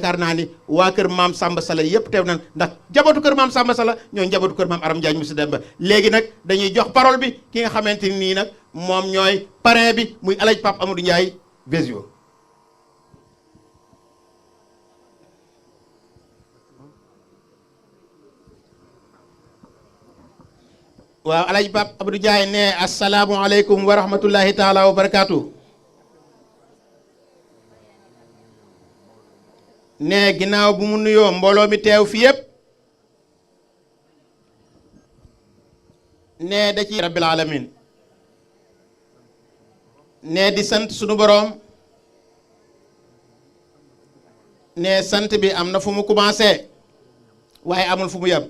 yaakaar naa ni waa kër maam Samba Sala yëpp teew nañ ndax njabootu kër maam Samba Sala ñooy njabootu kër maam Aram Diagne Moussa Demba léegi nag dañuy jox parole bi ki nga xamante nii nag moom ñooy parrain bi muy El Hadj Pape Amadou Ndiaye Vezio. waaw El Hadj Pape Amadou Ndiaye ne asalaamualeykum wa rahmatullahi taala wa barakaatu. ne ginnaaw bu mu nuyoo mbooloo mi teew fi yëpp ne da ci rabbil alamin ne di sant sunu boroom ne sant bi am na fu mu commencé waaye amul fu mu yem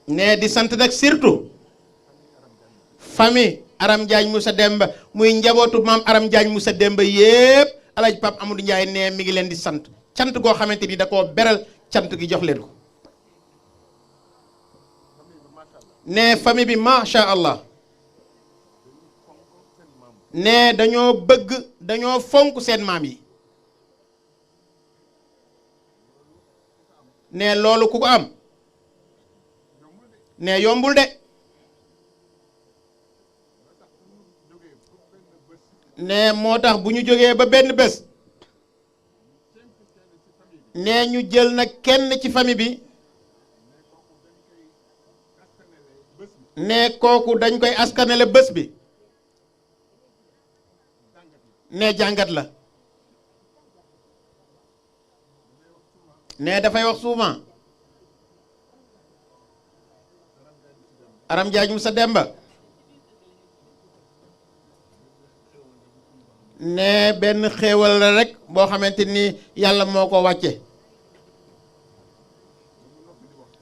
ne di sant nag surtout famille Aram Diagne Moussa Demba muy njabootu maam Aram Diagne Moussa Demba yépp El Hadj Pape Amadou Ndiaye ne mi ngi leen di sant cant goo xamante ni da koo beral cant gi jox leen ko ne famille bi macha allah ne dañoo bëgg dañoo fonk seen maam yi ne loolu ku ko am ne yombul de ne moo tax bu ñu jógee ba benn bés ne ñu jël nag kenn ci famille bi ne kooku dañ koy askanale bés bi ne jàngat la ne dafay wax souvent Aram Diagne Moussa Demba ne benn xéewal la rek boo xamante ni yàlla moo ko wàcce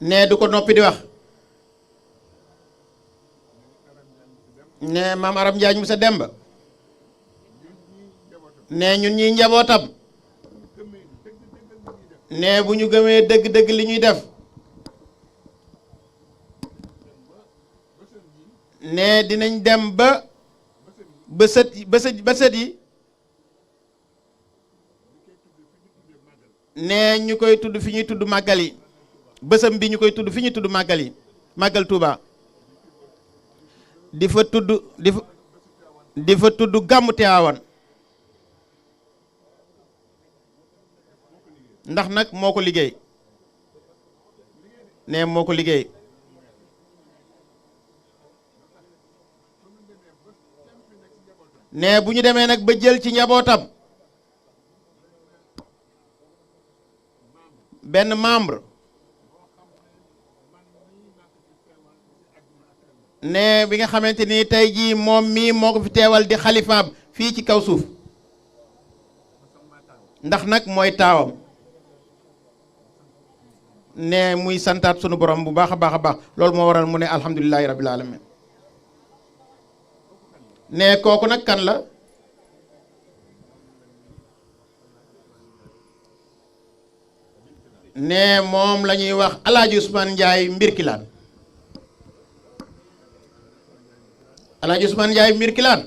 ne du ko noppi di wax ne maam Aram Diagne Moussa Demba ne ñun ñuy njabootam ne bu ñu gëmee dëgg-dëgg li ñuy def ne dinañ dem ba bësët yi ne ñu koy tudd fi ñuy tudd màggal yi bësam bi ñu koy tudd fi ñuy tudd màggal yi màggal Touba di fa tudd gàmmu Tiwaawan ndax nag moo ko liggéey ne moo ko liggéey ne bu ñu demee nag ba jël ci njabootam benn membre ne bi nga xamante ni tey jii moom mii moo ko fi teewal di xalifaam fii ci kaw suuf ndax nag mooy taawam ne muy santaat sunu borom bu baax a baax loolu moo waral mu ne alhamdulillahi rabbil alamin ne kooku nag kan la ne moom la ñuy wax El Hadj Ousmane Ndiaye Mbirkilaan El Hadj Ousmane Ndiaye Mbirkilaan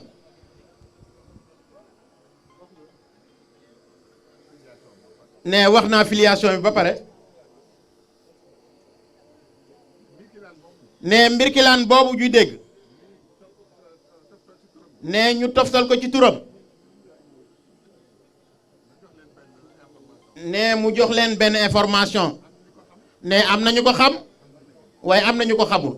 ne wax naa filiation bi ba pare ne Mbirkilaan boobu ñuy dégg ne ñu toftal ko ci turam ne mu jox leen benn information ne am na ñu ko xam waaye am na ñu ko xamul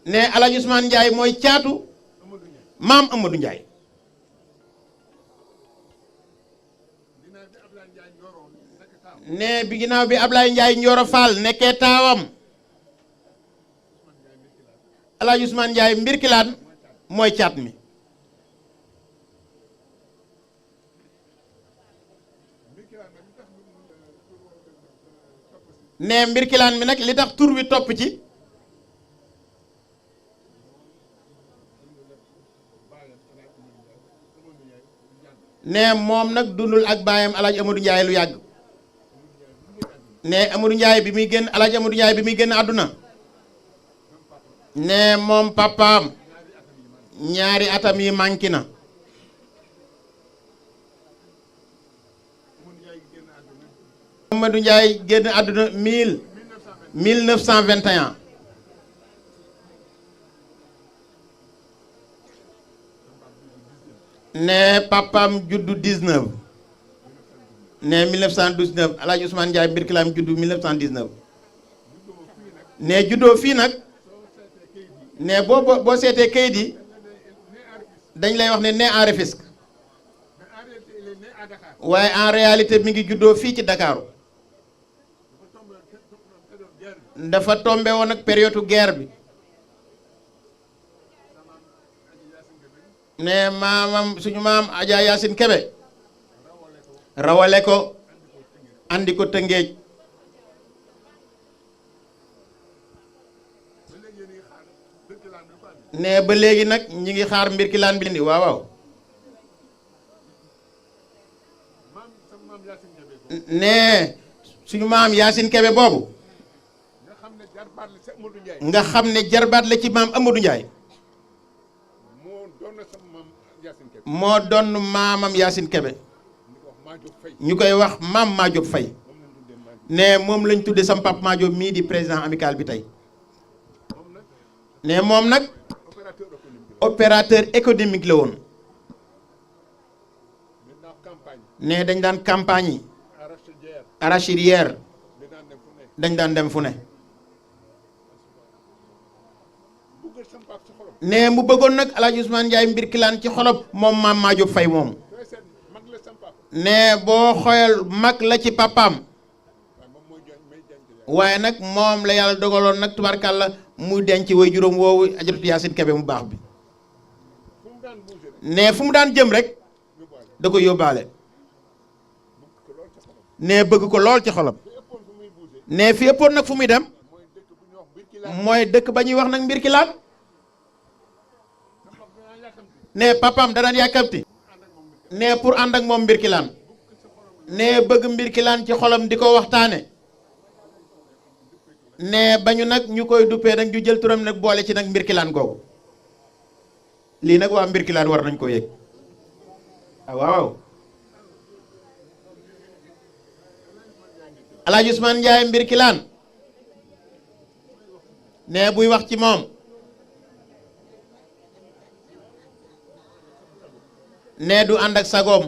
ne El Hadj Ousmane Ndiaye mooy caatu maam Amadou Ndiaye ne bi ginnaaw bi Ablaye Ndiaye Ndioro Fall nekkee taawam El Hadj Ousmane Ndiaye Mbirkilaan mooy caat mi ne Mbirkilaan mi nag li tax tur wi topp ci ne moom nag dundul ak baayam El Hadj Amadou Ndiaye lu yàgg ne Amadou Ndiaye bi muy génn El Hadj Amadou Ndiaye bi muy génn àdduna ne moom papaam ñaari atam yi manqué na. Amadou Ndiaye génn àdduna 1921. ne papaam juddu 19. ne 1919 El Hadj Ousmane Ndiaye Birkilam juddu 1919. ne juddoo fii nag. ne boo seetee kayit yi dañ lay wax ne né en Rufisque. waaye en réalité mi ngi juddoo fii ci Dakaaru. dafa tombé woon ak période guerre bi. ne maamam suñu maam Adja Yacine Kébé rawale ko andi ko Tëngéej. ne ba léegi nag ñi ngi xaar mbirkilaan bi indi waaw waaw. ne suñu maam Yacine Kébé boobu nga xam ne jarbaat la ci maam Amadou Ndiaye moo doon maamam Yacine Kébé ñu koy wax maam Madiop Faye. ne moom lañ tudde sam pap Madiop mii di président amical bi tey. ne moom nag opérateur économique la woon. ne dañ daan campagne yi arachidière dañ daan dem fu ne. ne mu bëggoon nag El Hadj Ousmane Ndiaye Mbirkilaan ci xolob moom maam Madiop Faye moom. ne boo xoyal mag la ci papaam. waaye nag moom la yàlla dogaloon nag tubarkàlla muy denc way juróom woowu ajaratu Yacine Kébé mu baax bi. ne fu mu daan jëm rek da ko yóbbaale. ne bëgg ko lool ci xolam. ne fi ëppoon nag fu muy dem mooy dëkk ba ñuy wax nag Mbirkilaan. ne papaam da daan yàkkamti. ne pour ànd ak moom Mbirkilaan. ne bëgg Mbirkilaan ci xolam di ko waxtaane. ne bañu nag ñu koy duppee nag ñu jël turam nag boole ci nag Mbirkilaan googu. lii nag waa Mbirkilaan war nañ ko yëg. ah waaw. El Hadj Ousmane Ndiaye Mbirkilaan. ne buy wax ci moom. ne du ànd ak sagoom.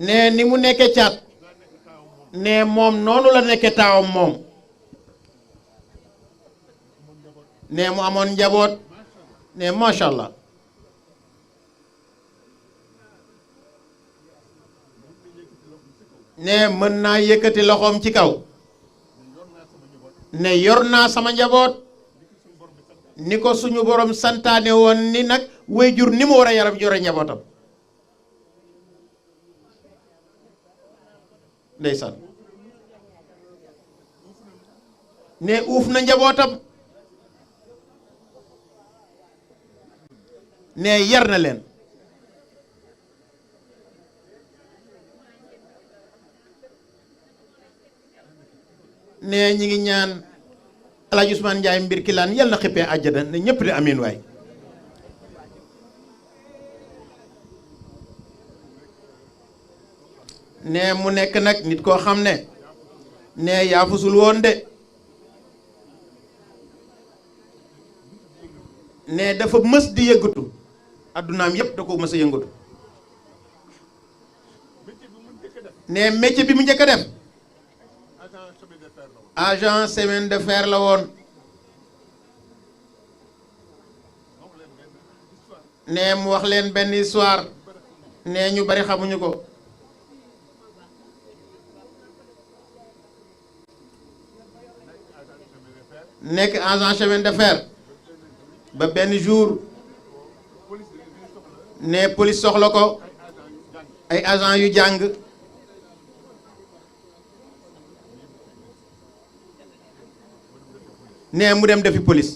ne ni mu nekkee caat. ne moom noonu la nekkee taawam moom. ne mu amoon njaboot. ne macha allah. ne mën naa yëkkati loxoom ci kaw. ne yor naa sama njaboot. ni ko suñu borom santaane woon ni nag waajur ni mu war a yaram yore njabootam. ndeysaan. ne uuf na njabootam. ne yar na leen. ne ñi ngi ñaan El Hadj Ousmane Ndiaye Mbirkilaan yal na xippee àjjana ne ñëpp di amiin waay. ne mu nekk nag nit koo xam ne. ne yaafusul woon de. ne dafa mës di yëngatu. addunaam yépp da ko mës a yëngatu. ne métier bi mu njëkk a def. agent semaine de fer la woon. ne mu wax leen benn histoire. ne ñu bari xamuñu ko. nekk agent chemin de fer. ba benn jour. ne police soxla ko. ay agent yu jàng. ne mu dem defi police.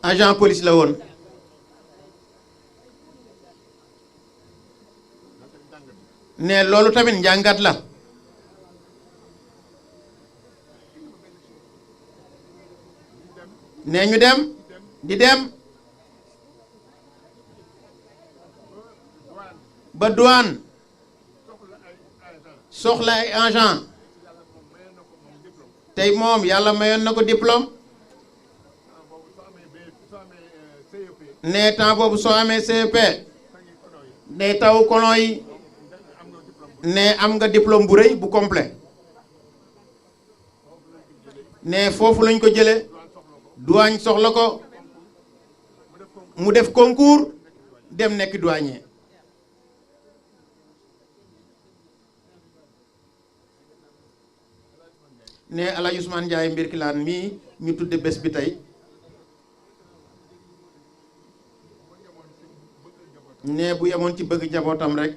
agent police la woon. ne loolu tamit njàngat la. nee ñu dem di dem ba douane soxla ay agent tey moom yàlla mayoon na ko diplôme ne temps boobu soo amee CEP ne taw colon yi ne am nga diplôme bu rëy bu complet ne foofu lañ ko jële douane soxla ko mu def concours dem nekk douanier ne Alaaji Ousmane Ndiaye Mbirkilaan mii ñu tudde bés bi tey ne bu yemoon ci bëgg njabootam rek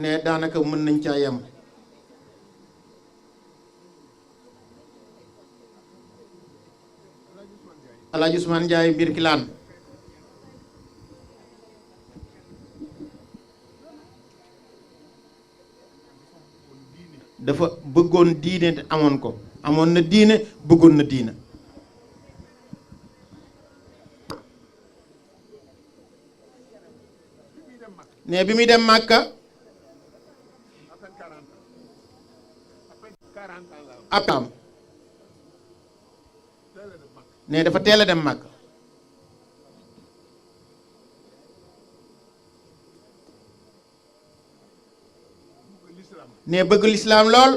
ne daanaka mën nañ caa yem Alaaji Ousmane Ndiaye Mbirkilaan dafa bëggoon diine te amoon ko amoon na diine bëggoon na diine ne bi muy dem Màkka ab am ne dafa teel a dem Màkka ne bëgg lislaam lool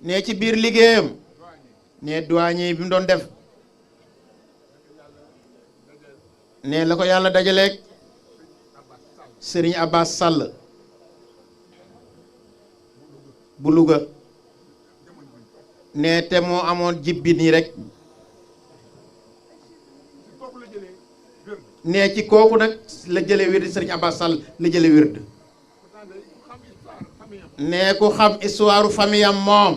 ne ci biir liggéeyam ne douanier bi mu doon def ne la ko yàlla dajaleeg Serigne Abbas Sall bu Louga ne te moo amoon jibbi nii rek ne ci kooku nag la jële wird Serigne Abbas Sall la jële wird ne ku xam histoire famille am moom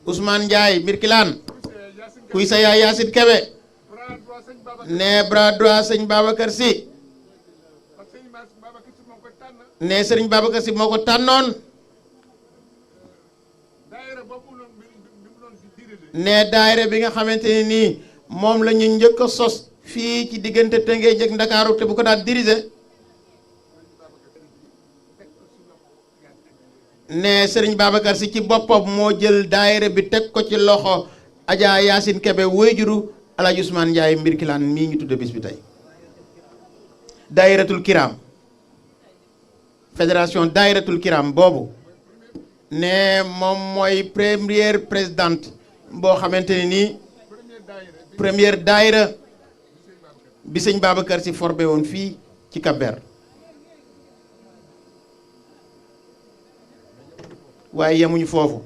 Ousmane Ndiaye Mbirkilaan kuy sa yaay Yacine Kébé ne bras droit sëñ Babacar Sy ne Serigne Babacar Sy moo ko tànnoon ne daayira bi nga xamante ni nii moom la ñu njëkk a sos fii ci diggante Tëngéej ak Ndakaaru te bu ko daan diriger ne Serigne Babacar Sy ci boppam moo jël daayira bi teg ko ci loxo Adja Yacine Kébé wéyjuru Alaaji Ousmane Ndiaye Mbirkilaan mii ñu tudde bis bi tey daayiratul kiram fédération daayiratul kiram boobu ne moom mooy première présidente boo xamante ne nii première daayira bi sëñ Babacar Sy formé woon fii ci Cap-Vert waaye yemuñu foofu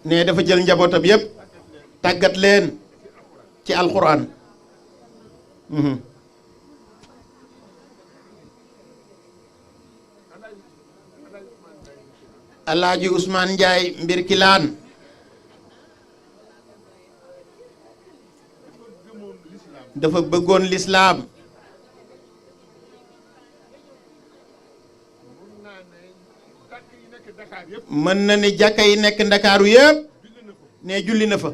ne dafa jël njabootam yépp tàggat leen ci alxuraan Alaaji Ousmane Ndiaye Mbirkilaan dafa bëggoon lislaam mën na ni jàkka yi nekk Ndakaaru yëpp ne julli na fa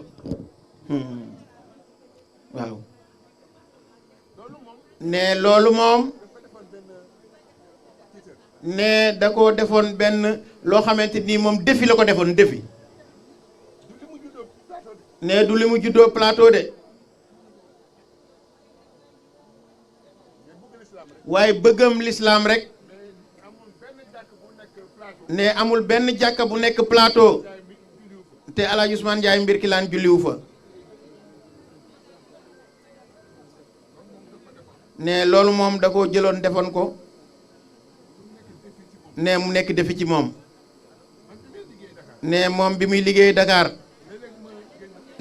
waaw ne loolu moom ne da ko defoon benn loo xamante ni moom défi la ko defoon défi ne du li mu juddoo plateau de waaye bëggam lislaam rek ne amul benn jàkka bu nekk plateau te Alaaji Ousmane Ndiaye Mbirkilaan julliwu fa ne loolu moom da ko jëloon defoon ko ne mu nekk defi ci moom ne moom bi muy liggéey Dakar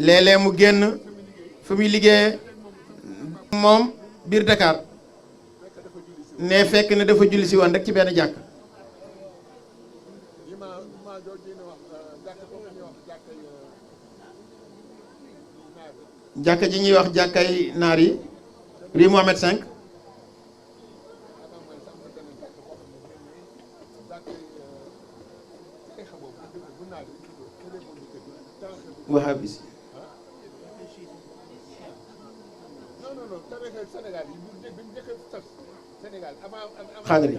léeg-léeg mu génn fu muy liggéeye moom biir Dakar ne fekk ne dafa julli si woon rek ci benn jàkk jàkka ji ñuy wax jàkkay naar yi rue Mohamed 5 wahabis xaadri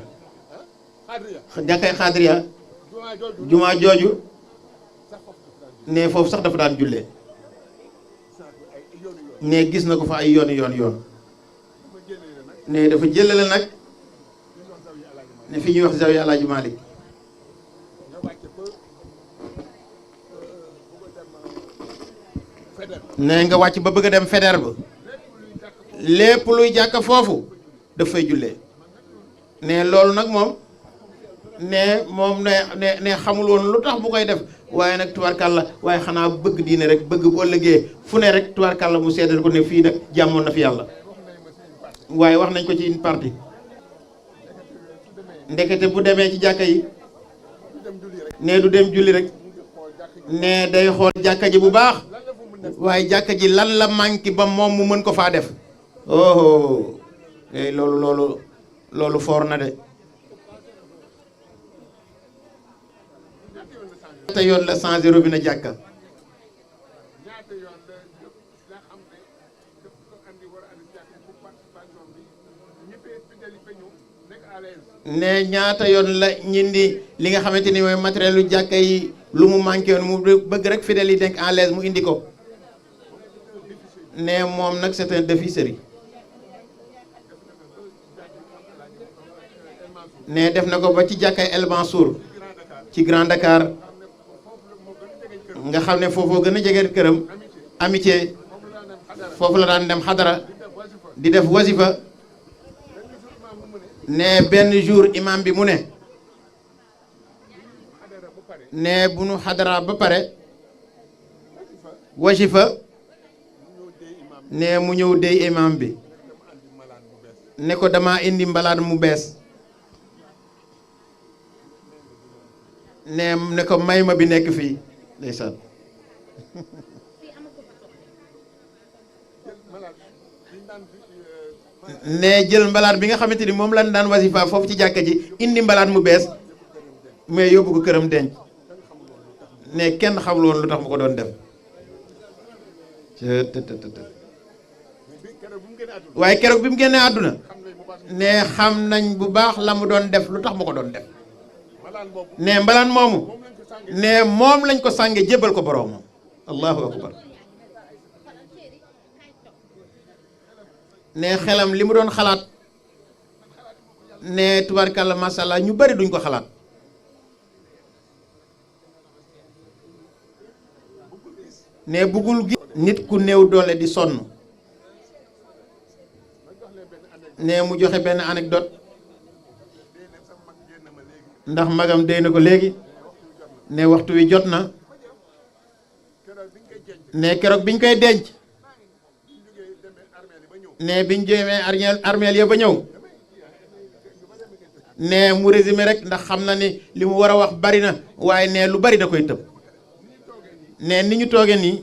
jàkkay xaadriya jumaa jooju ne foofu sax dafa daan jullee ne gis na ko fa ay yoon ne dafa jëlale nag ne fi ñuy wax zawiya Alaaji Malik ne nga wàcc ba bëgg a dem Faidherbe ba lépp luy jàkka foofu daf fay jullee ne loolu nag moom ne xamul woon lu tax mu koy def waaye nag tubaarkàlla waaye xanaa bëgg diine rek bëgg bu ëllëgee fu ne rek tubaarkàlla mu seedal ko ne fii nag jàmmoon na fi yàlla waaye wax nañ ko ci une partie ndekete bu demee ci jàkka yi ne du dem julli rek ne day xool jàkka ji bu baax waaye jàkka ji lan la manqué ba moom mu mën ko faa def oh loolu foor na de ñaata yoon la changé robinet jàkka ne ñaata yoon la ñindi li nga xamante ni mooy matériel lu jàkka yi lu mu manqué woon mu bëgg rek fidèles yi nekk en l'aise mu indi ko ne moom nag c'est un déficierie ne def na ko ba ci jàkkay El Mansour ci Grand Dakar nga xam ne foofoo gën a jege këram amitié foofu la daan dem xadara di def wasifa ne benn jour imam bi mu ne bu nu xadara ba pare wasifa ne mu ñëw dey imam bi ne ko dama indi mbalaan mu bees ne ko may ma bi nekk fii ndeysaan ne jël mbalaat bi nga xamante ni moom lan daan wasifa foofu ci jàkka ji indi mbalaat mu bees mais yóbbu ko këram denc ne kenn xamul woon lu tax mu ko doon def waaye keroog bi mu génnee àdduna ne xam nañ bu baax la mu doon def lu tax mu ko doon def ne mbalaan moomu ne moom lañ ko sànge jébbal ko boroomam allahu akbar ne xelam li mu doon xalaat ne tubaarkàlla masha Allah ñu bari duñ ko xalaat ne buggul gi nit ku néew doole di sonn ne mu joxe benn anecdote ndax magam déy na ko léegi ne waxtu wi jot na ne keroog biñ koy denc ne biñ jógee armeel ya ba ñëw ne mu résumé rek ndax xam na ni li mu war a wax bari na waaye ne lu bari da koy tëb ne ni ñu tooge nii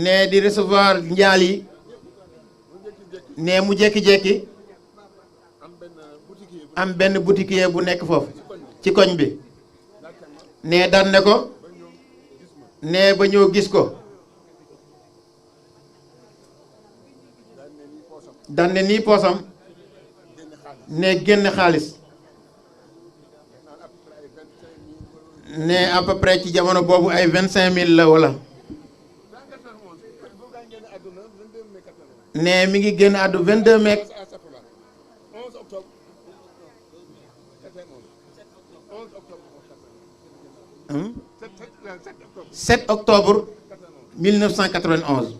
ne di recevoir njaal yi ne mu jekki-jekki am benn boutiquier bu nekk foofu ci koñ bi ne daan ne ko ne ba ñëw gis ko daan ne nii poosam ne génn xaalis ne à peu près ci jamono boobu ay 25 000 la wala ne mi ngi génn àddu 22 mai 7 octobre 1991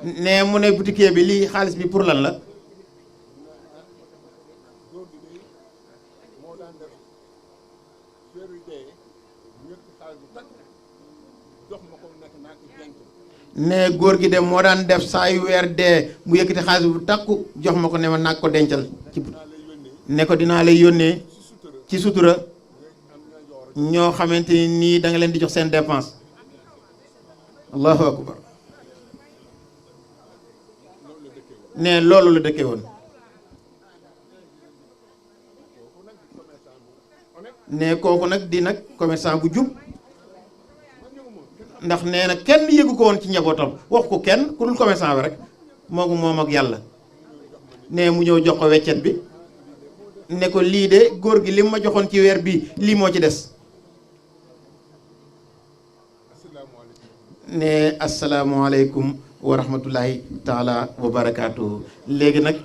ne mu ne boutiquier bi lii xaalis bi pour lan la ne góor gi de moo daan def saa yu weer dee mu yëkkati xaalis bu takku jox ma ko ne ma naag ko dencal ci ne ko dinaa lay yónnee ci sutura ñoo xamante ni nii da nga leen di jox seen dépense allahu akbar ne loolu la dëkkee woon ne kooku nag di nag commerçant bu jub ndax nee na kenn yëgu ko woon ci njabootam wax ko kenn ku dul commerçant bi rek moo ko moom ak yàlla ne mu ñëw jox ko weccet bi ne ko lii de góor gi li ma joxoon ci weer bii lii moo ci des ne asalaamaaleykum wa rahmatullahi taala wa barakaatu. léegi nag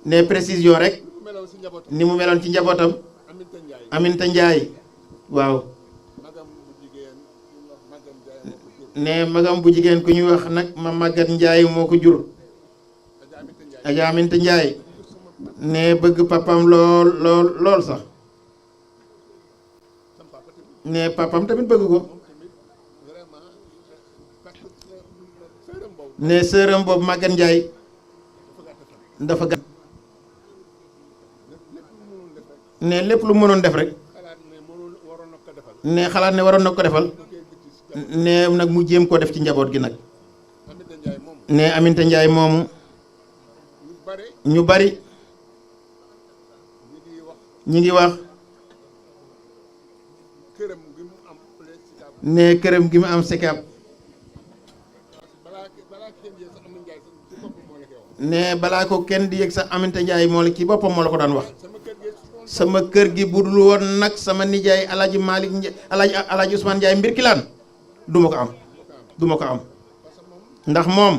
ne précision rek ni mu meloon ci njabootam Aminta Njaay waaw ne magam bu jigéen ku ñuy wax nag ma Magat Njaay moo ko jur Aja Aminta Njaay ne bëgg papam lool lool lool sax ne papam tamit bëgg ko ne sëram boobu Magat Njaay dafa gàtt ne lépp lu mënoon def rek ne xalaat ne waroon na ko defal ne nag mu jéem koo def ci njaboot gi nag ne Aminta Njaay moomu ñu bari ñi ngi wax ne këram gi mu am Sicap ne balaa ko kenn di yëg sax Aminta Njaay moo la ci boppam moo la ko daan wax sama kër gi budul woon nag sama nijaay Alaaji Malick Njaay Alaaji Ousmane Njaay Mbirkilaan duma ko am ndax moom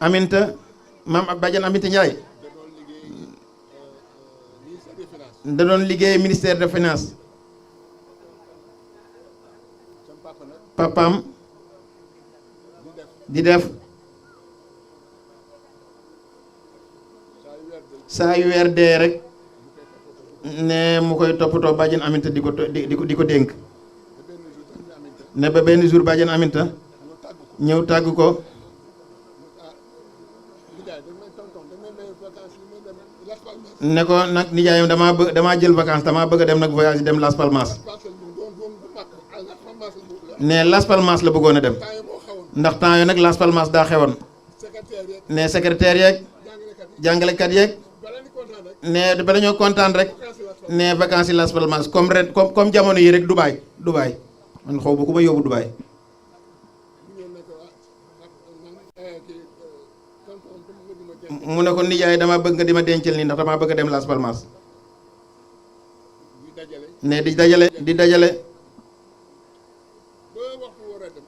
Aminta maam ab bàjjan Aminta Njaay da doon liggéey ministère de finance papaam di def saa yu weer dee rek ne mu koy toppatoo bàjjan Aminta di ko dénk ne ba benn jour bàjjan Aminta ñëw tàgg ko ne ko nag nijaayam damaa jël vacances damaa bëgg a dem nag voyage dem Las Palmas ne Las Palmas la bëggoon a dem ndax temps yo nag Las Palmas daa xewoon ne secrétaire yeeg jàngalekat yeeg ne ba dañoo kontaan rek ne vacances yi Las Palmas comme ren comme jamono yi rek Dubaay man xaw ba ku ma yóbbu Dubaay mu ne ko nijaay dama bëgg nga di ma dencal nii ndax dama bëgg a dem Las Palmas ne di dajale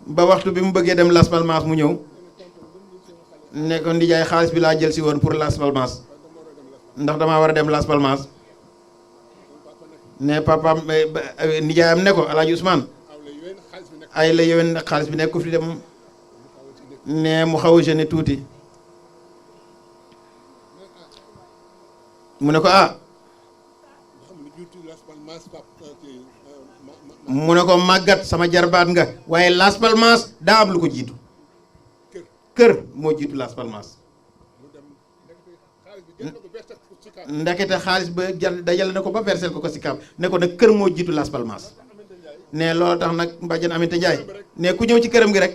ba waxtu bi mu bëggee dem Las Palmas mu ñëw ne ko nijaay xaalis bi laa jël si woon pour Las Palmas ndax damaa war a dem Las Palmas ne papaam nijaayam ne ko Alaaji Ousmane ay la yéwén nag xaalis bi nekk ko fi dem ne mu xaw a jeune tuuti mu ne ko mu ne ko màggat sama jarbaat nga waaye Las Palmas daa am lu ko jiitu kër moo jiitu Las Palmas ndekete xaalis ba dajale na ko ba versel ko Sicap ne ko nag kër moo jiitu Las Palmas ne loolu tax nag mbàjjan Aminta Njaay ne ku ñëw ci këram gi rek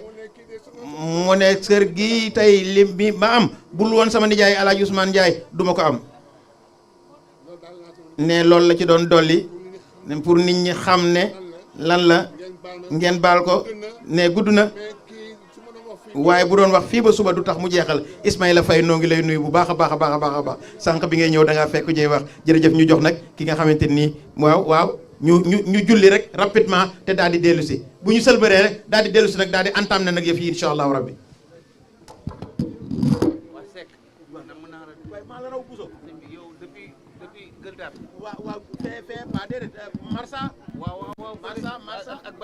mu ne kër gi tey lim bi ma am bul woon sama nijaay Alaaji Ousmane Njaay duma ko am ne loolu la ci doon dolli pour nit ñi xam ne lan la ngeen baal ko ne gudd na waaye bu doon wax fii ba suba du tax mu jeexal Ismaïla Faye noo ngi lay nuyu bu baax a baax sànq bi ngay ñëw da ngaa fekk ñuy wax jërëjëf ñu jox nag ki nga xamante nii waaw ñu julli rek rapidement te daal di dellu si bu ñu sëlbëree rek daal di dellu si nag daal di entamé na nag yëf yi incha allahu rabbi waaw fee pas déedéet Marsa